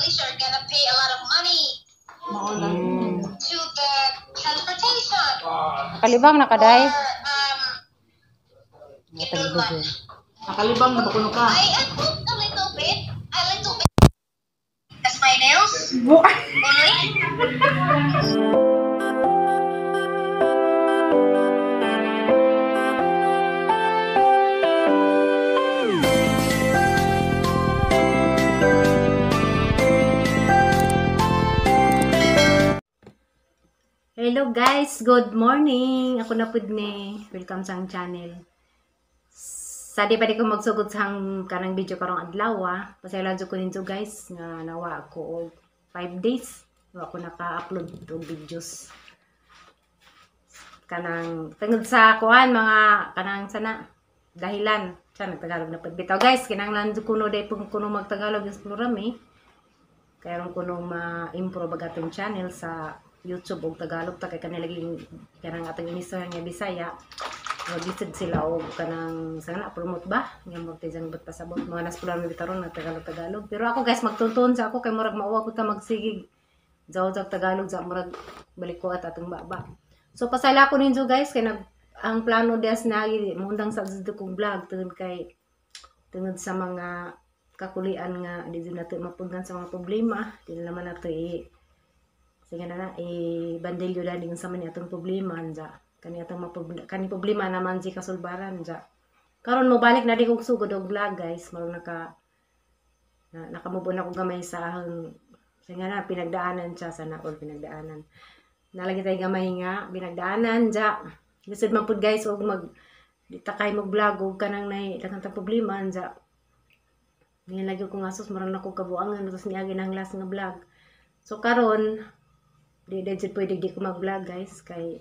Malaysia are gonna pay a lot of money to the transportation. Nakalibang na kaday. Or, enrollment. Nakalibang na ba kuno ka? I put a little bit, a little bit. That's my nails. Only. Hello guys, good morning. Ako na pud ni. Welcome sa ang channel. Sa di pa di ko magsugod sa ang kanang video karong adlaw. Pasaylo jud ko ninyo guys nga nawa ako og 5 days. Wa ko naka-upload og videos. Kanang tungod sa kuan mga kanang sana dahilan. Sa nagtagalog na pud bitaw guys, kinahanglan jud kuno day pud kuno magtagalog is plural eh. Kaya ron kuno ma-improve ang atong channel sa YouTube og Tagalog ta kay kanila laging kanang atong inistorya nga Bisaya. Magisod sila og kanang sana promote ba nga magtijang but pasabot mga nas pula mi bitaron na Tagalog Tagalog. Pero ako guys magtunton sa ako kay murag mauwa ko ta magsigig jaw-jaw Tagalog sa murag balik ko at atong baba. So pasala ko ninyo guys kay nag ang plano des na muundang sa dito kong vlog tungod kay tungod sa mga kakulian nga di jud nato mapugnan sa mga problema, di na naman nato i sige na na, i-bandilyo dali sa man atong problema anja. Kani atong kani problema naman si kasulbaran anja. Karon mo balik na di kog sugod og vlog guys, mao naka nakamove on ako gamay sa ahang sige na pinagdaanan siya sana all pinagdaanan. Nalagi tay gamay nga pinagdaanan anja. Lisod man pud guys og mag di ta kay mag vlog og kanang nay daghan ta problema anja. Ngayon lagi ko nga sus maron ako kabuangan tapos niagi nang last nga vlog. So karon di jud pwede di ko mag-vlog guys kay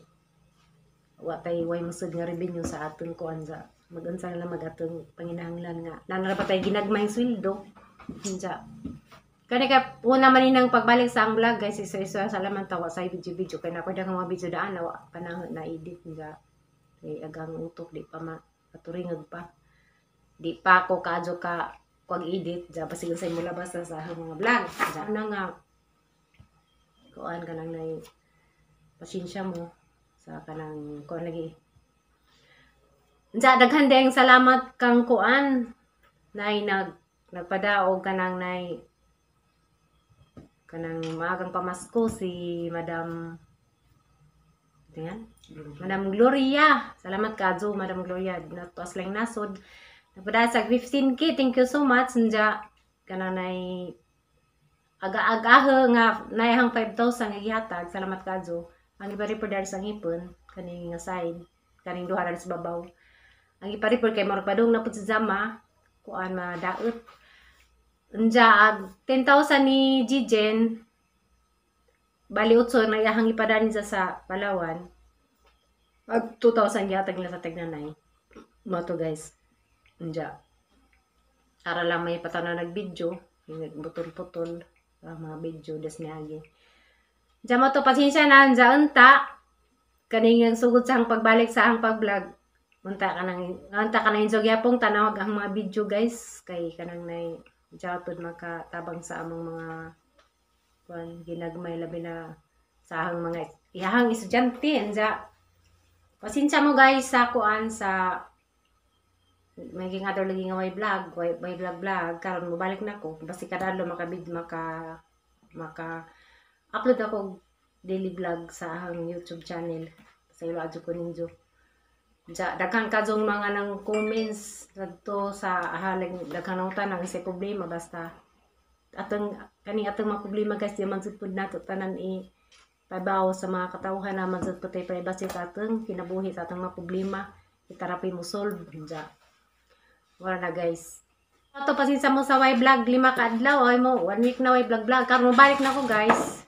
wa tay way musod nga revenue sa atong kuan sa mag-unsa na lang mag atong panginahanglan nga nana pa tay ginagmay sweldo unsa kani ka una man ninang pagbalik sa ang vlog guys isa-isa sa laman tawa sa video video kay na pwede nga mga video daan na wa pa na edit nga kay agang utok di pa ma katuringag pa di pa ako kaadyo ka kuag edit ja basig sa imo labas sa mga vlog ja na nga kuan ka nang nay pasensya mo sa kanang kuan lagi. Unsa daghan dayong salamat kang kuan nay nagpadaog kanang nay kanang maagang pamasko si Madam tingnan Madam Gloria. Salamat kaadyo Madam Gloria natuas lang nasod. Nagpadaog sa 15K. Thank you so much. Unja kanang nay aga-agahe nga naayang 5,000 nga gihatag. Salamat kaadyo. Ang ipa-report dari sa ngipon kaning nga side kaning duha dari sa babaw. Ang ipa-report kay murag padung na pud sa Zama kuan madaot. Unja ag 10,000 ni Jijen bali 8 na iyahang ipadani sa Palawan. Ag 2,000 gihatag nila sa tignanay. Mo to guys. Unja ara lang may patanaw nag-video, nagputol-putol ang mga video des niagi. Diyan mo to pasensya na unja unta kaning ang sugod sa ang pagbalik sa ang pag-vlog. Unta ka nang injo gyapong tanawag ang mga video guys kay kanang nay diyan makatabang sa among mga kuan ginagmay labi na sa ahang mga iyahang estudyante unja. Pasensya mo guys sa kuan sa maging other lagi nga way vlog, way vlog vlog karon mobalik na ko basi kada adlaw maka upload ako daily vlog sa ahang YouTube channel. Sa ilo adyo ko ninyo. Ja daghan kadtong mga nang comments kadto sa ahaling daghan nang tanang sa problema basta atong kani atong mga problema guys di man jud pud nato tanan i pabaw sa mga katawhan na man jud pud tay privacy sa atong kinabuhi sa atong mga problema itarapi mo solve ja. Wala na guys. Ato pasensya mo sa way vlog 5 ka adlaw ay mo 1 week na way vlog vlog karon mobalik na ko guys.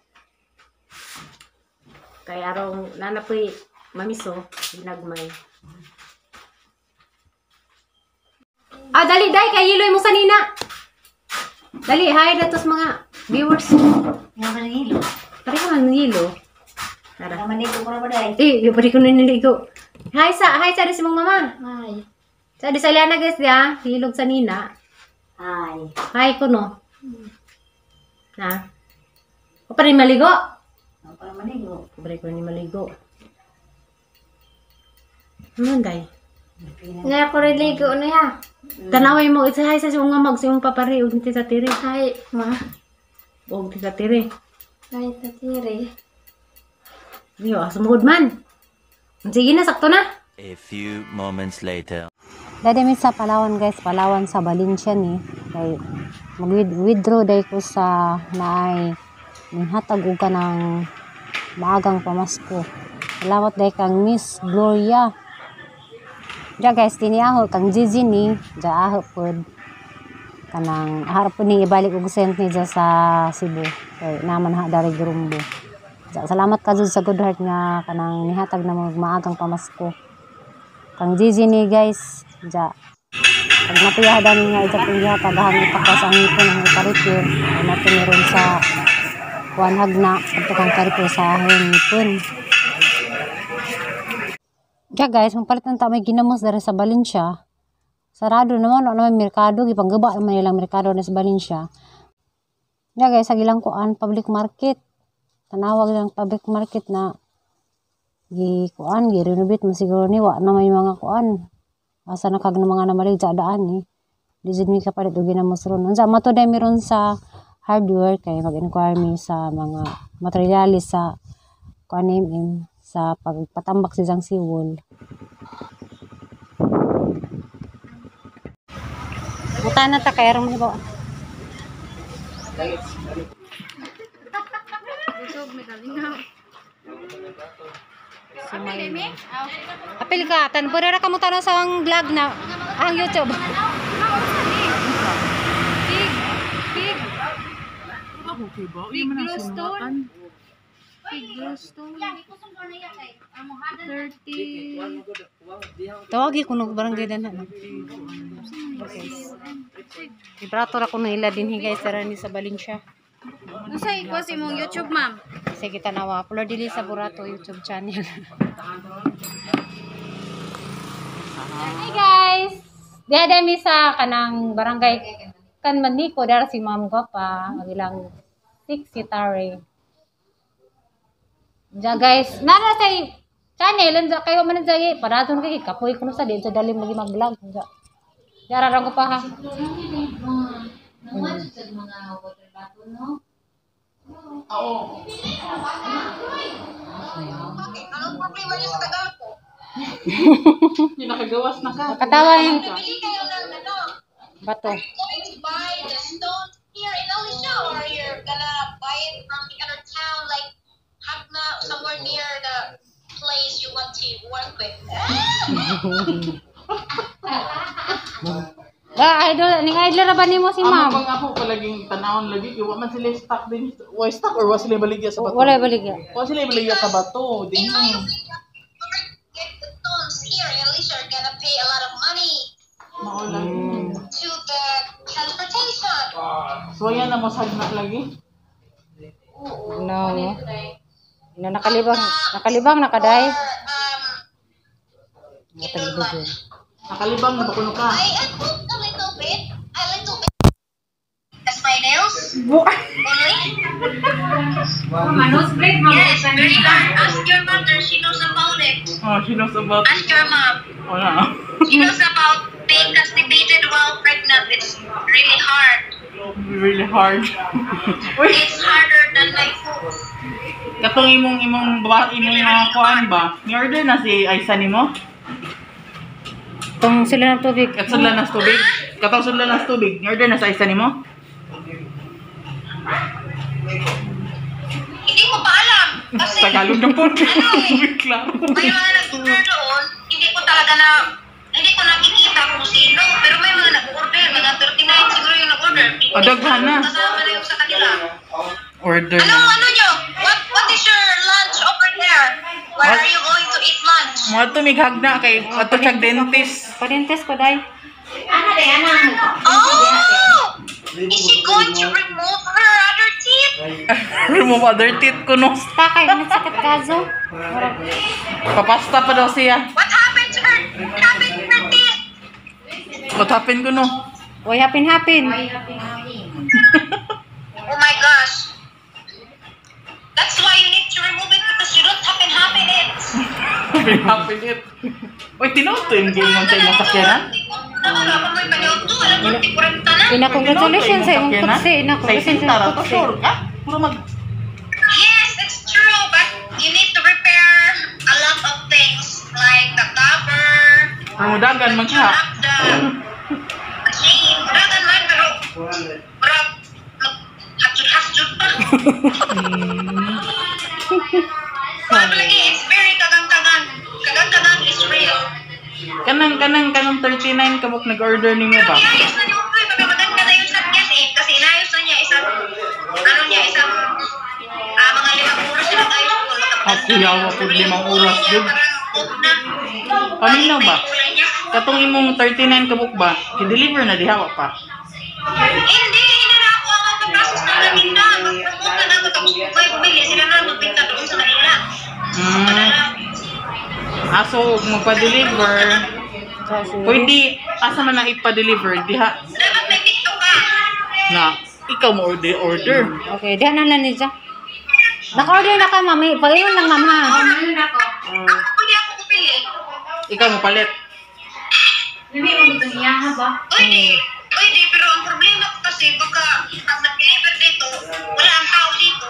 Kay arong nanapoy mamiso ginagmay. Ah dali dai kay hiloy mo sa nina. Dali hi datos mga viewers. Nga man hilo. Pare ka man hilo. Tara. Nga man ko ra ba dai? Eh, pare ko niligo. Hi sa di si mong mama. Hi. Sa di sa Liana guys ya, hilog sa nina. Hi. Hi ko no. Na? O pa rin maligo? Ako pa maligo. Pabalik ko ni maligo. Ano day? Nga ko rin ligo na ya. Tanaway mo, isahay sa siyong mag siyong papari, og ti sa tiri. Ay, ma. Og ti sa tiri. Ay, tatiri. Yo, sumuod man. Sige na, sakto na. A few moments later. Dati mi sa Palawan guys, Palawan sa Valencia ni. Kay mag-withdraw day ko sa naay nihatag og kanang maagang pamasko. Salamat day kang Miss Gloria. Ja guys, tiniaho kang Gigi ni, ja aho pod kanang harap pod ni ibalik og sent ni ja sa Cebu. Kay naman ha dari Grumbo. Ja, salamat ka jud sa good heart nga kanang nihatag na mo og maagang pamasko. Kang Gigi ni guys, ja. Pag napiyadan nga ija kong gihatag ang ipakas ang ngipon ang iparipir. Ay nato meron sa kuan hagna adto kang karipir sa ahong ngipon. Ja guys, magpalit na ta may ginamos diri sa Valencia. Sarado naman, wala naman merkado, gipanggaba naman nilang merkado na sa Valencia. Ja guys, sa gilang kuan public market. Tanawag lang public market na gi kuan gi renovate man siguro ni wa na may mga kuan. Asa na kag mga namalig sa daan ni. Di jud mi kapalit og ginamos ron. Unsa mato day meron sa hardware kay mag-inquire mi sa mga materyales sa kuan MM sa pagpatambak sa isang seawall. Buta na ta kay aron mo. Apil ka, tan pwede ra kamo tanaw sa ang vlog na ang YouTube. Okay ba? Uy, man ang sinungatan. Big glowstone. 30. Tawagi ko nog barangay dan na. Guys. Ibrato ra ko na ila dinhi guys dara ni sa Valencia. Unsa ikaw sa imong YouTube, ma'am? Sige tanawa, Flor de Lisa Burato YouTube channel. Hi guys. Diha mi sa kanang barangay kan Maniko dara si Ma'am Gwapa ang ilang 6 sitare. Ja guys, nara sa channel unsa kayo man unsa paraton kay kapoy kuno sa di sa dalim lagi mag-vlog. Ja. Dara ra ko pa ha. Okay, anong problema niyo sa Tagalog ko? Yung nakagawas na ka. Katawa yung Bili kayo ng ano, bato. are you going to buy the stones here in Alicia or you're gonna buy it from the other town like Hagna, somewhere near the place you want to work with? Ba, idol, ning idol ra ba nimo si Amo ma'am? pang ako palaging tanawon lagi. Kaya wa man sila stock din. Wa stock or wa sila baligya sa bato? Wala baligya. Wa sila baligya sa bato. Din. In my opinion, you get the stones here in Alicia, you're gonna pay a lot of money Mao lagi. to the transportation. So ayan na mo sa hagna lagi. No. No nakalibang, nakalibang nakaday. Or, Nakalibang. Nakalibang na ba kuno ka? I put a little bit, a little bit. That's my nails. Only. Yes, very hard. Ask your mother. She knows about it. Oh, she knows about Ask your mom. Wala. She knows about being constipated while pregnant. It's really hard. Really hard. Uy, It's harder than my food. katong imong imong ba imong mga kuan ba? Ni-order na si Aisa nimo? Tong sila ng tubig. Katong sudlan na sa tubig? Katong sudlan na sa tubig. Ni-order na sa Aisa nimo? Hindi ko pa alam. Kasi Tagalog na po. Ano eh? Klaro. May mga nag-order doon, hindi ko talaga na, hindi ko nakikita kung sino. Pero may mga nag-order, mga 39 siguro yung nag-order. Oh, daghan na. Kasama na yung sa kanila. Order Ano, na. ano nyo? What is your lunch over there? Where What? are you going to eat lunch? Mga tumighag na kay ato siyang dentist. Parintes ko day. Oh! Is she going to remove her other teeth? Remove other teeth ko no. Takay init sakit kaso. Papasta pa daw siya. What happened to her? What happened to her teeth? What happened ko no? Way hapin hapin. Oh my gosh. Pinapilit. Uy, tinuod to yung game sa imong sakyanan. Ina, congratulations sa imong kutsi. Ina, congratulations sa imong kutsi. Sure ka? Puro mag... Yes, it's true, but you need to repair a lot of things like the cover, Pamudagan man tune siya. up the machine. Muragan man, pero murag hatsud-hatsud pa. Murag lagi, it's very kagang-kagang. Kagang-kagang is real. Kanang 39 kabuk nag-order nimo ba? Pero inayos na ni Utoy, baka maganda na yung sakyan eh. Kasi inayos na niya isang, ano niya, isang, mga 5 oras siya nag-ayos ko. Ah, kuyawa po, 5 oras, Jud. jud. Paminaw ba? Katong imong 39 kabuk ba? I-deliver na diha wa pa. Hindi, hindi na ako ang magpa-process ng natinda. Magpupunta na ako tapos may bumili. Sila na magbinta doon sa kanila. Aso magpa-deliver. Pwede asa man na ipa-deliver diha Dapat may TikTok ka. na ikaw mo order. Okay, diha na lang niya. Naka-order na ka, mami. Pag-iwan lang, ma'am, ha? Ako, pwede ako pupili. Ikaw mo palit. Pwede. Pwede, pero ang problema ko kasi baka pag nag-deliver dito, wala ang tao dito.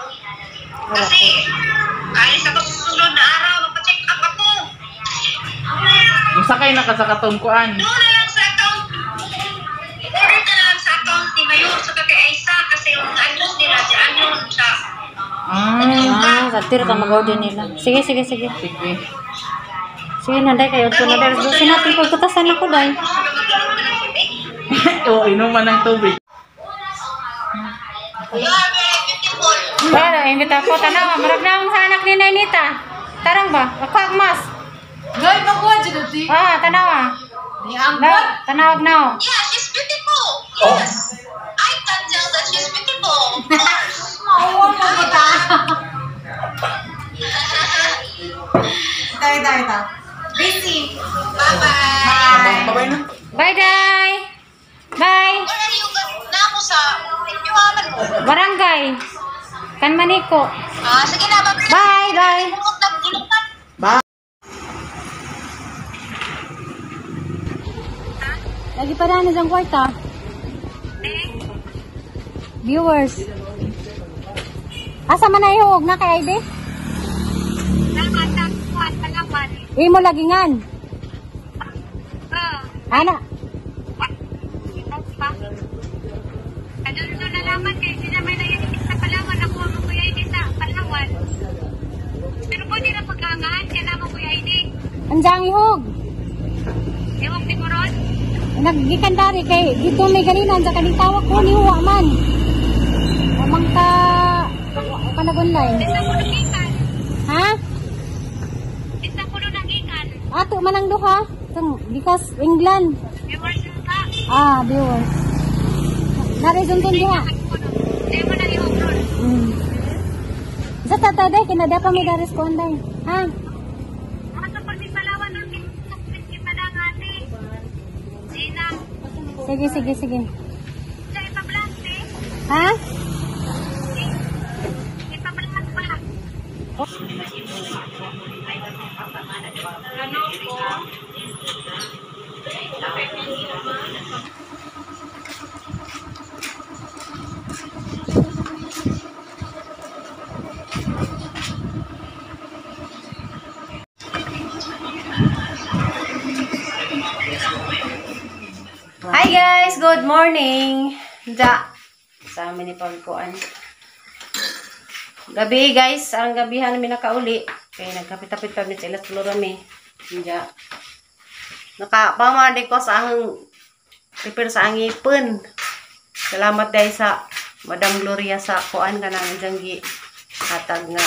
Kasi alis ako sa susunod na araw, magpa-check up ako. Musakay na ka sa katong kuan. Doon na lang sa account. Order ka na lang sa account ni Mayor sa kay Aisa kasi yung address nila si ano sa Ah, Ah, sa tira ka mag-order nila. Sige, sige, sige. sige. Sige, nanday kayo. Ito na dahil. Sinatin pagkutasan ako, day. Oo, inuman ng tubig. You are very beautiful. Pero, imbita ko, tanawa. Marag na akong sa anak ni Nainita. Tarang ba? Ako ang mas. Gay, makuha dyan ito. Ah, tanawa. Ni ang Na, tanawag na oh. Yeah, she's beautiful. Yes. I can tell that she's beautiful. Of course. Mauwa mo ba ta? Ito, ito, ito. Busy. Bye-bye. Bye-bye na. Bye, day. Bye. Where are you na ako sa iwaman mo? Barangay. Kanmaniko. Ah, sige na, bye. Bye, bye. Bulok na, bulok na. Bye. Lagi pa na sa kwarta. Viewers. Asa man na ihog na kay ID? Imo lagingan. Ana. Adunto na laman kay sila may naiinit sa Palawan. Ako ang Kuya ID sa Palawan. Pero pwede na pagkangaan kaya naman Kuya ID. Anjang ihog. Ewan tiguron. Naggikan dari kay dito may ganina anja kaning tawag ko ni wa man. Amang ka wa ka nag-online. Isa ko nagikan. Ha? Isa ko nagikan. Ato man ang duha. Kang because England. Viewers na ka. Ah, viewers. Narizon duha. Di mo na ihog ron. Sa tatay kinada pa mi daris ko anday. Ha? Mga sa pagpipalawan nun, kita na nga ate. Sina. Sige, sige, sige. Sa ipa-vlog, eh. Ha? Ipa-vlog pa. Hi guys, good morning. Da. Sa amin ni Pagkuan. Gabi guys, ang gabihan namin nakauli. Kaya nagkapit-tapit pa mi sa ilas flora mi. Diya. Nakapamali ko sa ang prepare sa ang ipon. Salamat dahil sa Madam Gloria sa kuan ka nang diyang gi hatag nga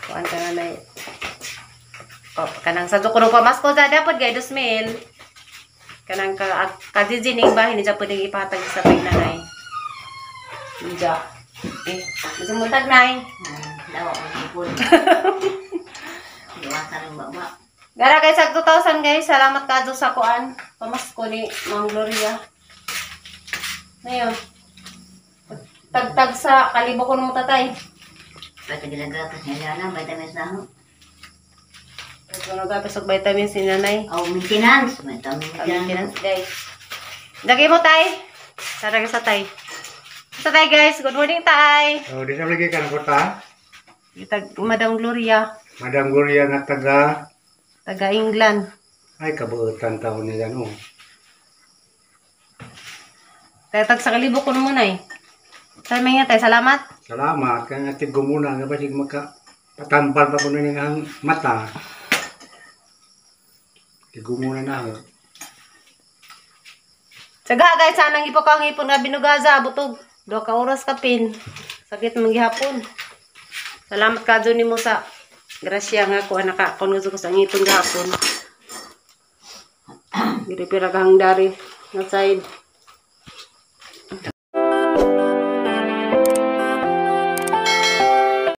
kuan ka na nay oh, kanang sa ko pamasko sa dapat gay 2,000 kanang ka kadijining bahin ni pwedeng ipatag sa pagnanay. Diya. Eh, masumutag nay. Dawa ko ng ipon. Iwasan ang baba. Gara guys, sa 2,000 guys. Salamat ka sa kuan. Pamasko ni Ma'am Gloria. Ngayon. Tagtag sa kalibo ko ng tatay. Pwede ginagatas niya na, vitamins na ako. Ano ga pasok vitamins ni nanay. Oh, maintenance. May maintenance. Maintenance guys. Lagay mo tay. Tara ka sa tay. Sa tay guys, good morning tay. Oh, di na lagi ka ng kota. Itag Madam Gloria, Madam Gloria nga taga taga England. Ay kabuutan taon nila no. Tay tag sa kalibo ko muna eh. Tay may nga tay, salamat. Salamat kay nga tigumuna nga basig maka patampal pa kuno ning ang mata. Tigumuna na ako. Tsaga guys, sanang ipakang ipon nga binugaza, butog. Duha ka oras kapin. Sakit man gihapon. Salamat ka nimo sa grasya nga ko anak ka kon gusto ko sa ngipon gihapon. Giripira kahang dari nga side.